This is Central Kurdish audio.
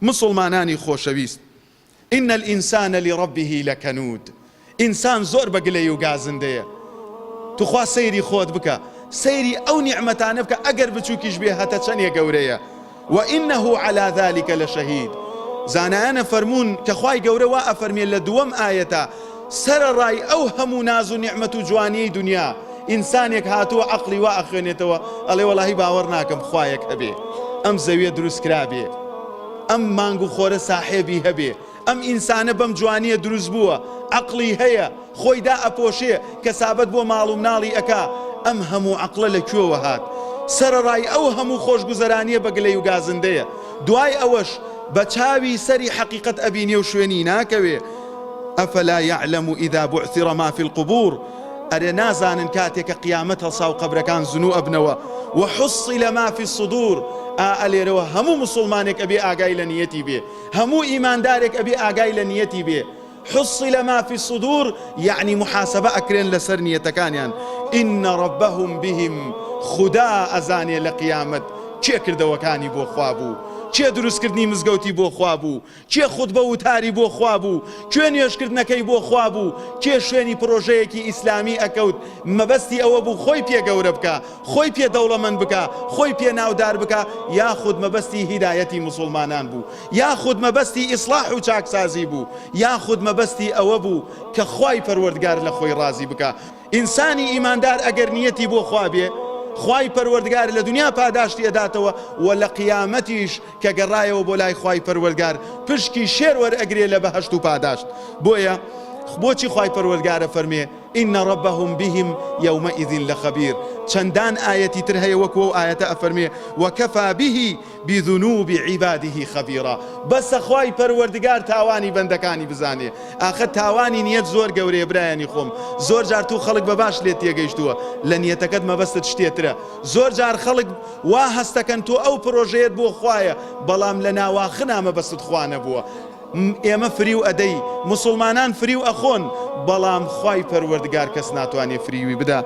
موسڵمانانی خۆشەویست ان الانسان لربه لکنود ئینسان زۆر بە گلەی و گازندەیە توخوا سەیری خۆت بکە سەیری ئەو نیعمەتانە بکە ئەگەر بچوکیش بێ هەتە چەنێ گەورەیە وانه علی ذلک لشهید زانایان ئەفەرموون کە خوای گەورە وا ئەفەرمێ لە دووەم ئایەتا سەرەڕای ئەو هەموو ناز و نیعمەت و جوانیەی دونیا ئینسانێک هاتووە عەقڵی وا ئەخوێنێتەوە ئەڵێ وەڵاهی باوەڕ ناکەم خوایەک هەبێ ئەم زەویە دروست کرابێ ئەم مانگ و خۆرە ساحێبی هەبێ ئەم ئینسانە بەم جوانیە دروست بووە عەقڵی هەیە خۆی دائەپۆشێ کەسابەت بۆ ماڵ و مناڵی ئەکا ئەم هەموو عەقڵە لە کوێوە هات سەرەڕای ئەو هەموو خۆشگوزەرانیە بە گلەی و گازندەیە دوای ئەوەش بە چاوی سەری حەقیقەت ئەبینێ و شوێنی ناکەوێ افلا یعلم اذا بعثر ما فی القبور ئەرێ نازانن کاتێ کە قیامەت هەڵسا و قەبرەکان زنوو ئەبنەوە، وحصل ما فی الصدور، ئا ئەلێرەوە هەموو موسوڵمانێک ئەبێ ئاگای لە نیەتی بێ، هەموو ئیماندارێک ئەبێ ئاگای لە نیەتی بێ، حصل ما فی الصدور یەعنی موحاسەبە ئەکرێن لەسەر نیەتەکانیان، ان ربهم بهم خودا ئەزانێ لە قیامەت کێ کردەوەکانی بۆ خوا بوو، کێ دروستکردنی مزگەوتی بۆ خوا بوو، کێ خوتبە وتاری بۆ خوا بوو، کوێ نوێژکردنەکەی بۆ خوا بوو، کێ شوێنی پرۆژەیەکی ئیسلامی ئەکەوت مەبەستی ئەوە بوو خۆی پێ گەورە بکا، خۆی پێ دەوڵەمەند بکا، خۆی پێ ناودار بکا، یاخود مەبەستی هیدایەتی موسوڵمانان بوو، یاخود مەبەستی ئیسڵاح و چاکسازی بوو، یاخود مەبەستی ئەوە بوو کە خوای پەروەردگار لە خۆی ڕازی بکا. ئینسانی ئیماندار ئەگەر نیەتی بۆ خوا بێ، خوای پەروەردگار لە دونیا پاداشتی ئەداتەوە و لە قیامەتیش کە گەڕایەوە بۆ لای خوای پەروەردگار پشکی شێر وەرئەگرێ لە بەهەشت و پاداشت بۆیە بۆچی خوای پەروەردگار ئەفەرموێ ان ربهم بهم یومئذ لخبیر چەندان ئایەتی تر هەیە وەکو ئەو ئایەتە ئەفەرموێ وکفی به بذنوب عباده خبیرا بەسە خوای پەروەردگار تاوانی بەندەکانی بزانێ ئاخر تاوانی نیەت زۆر گەورەیە برایانی خۆم زۆر جار تو خەڵک بە باش لێت تێگەیشتووە لە نیەتەکەت مەبەستت شتێ ترە زۆر جار خەڵک وا هەستەکەن تۆ ئەو پرۆژەیەت بۆ خوایە بەڵام لە ناواخنا مەبەستت خوا نەبووە ئێمە فریو ئەدەی موسوڵمانان فریو ئەخۆن بەڵام خوای پەروەردگار کەس ناتوانێ فریوی بدا.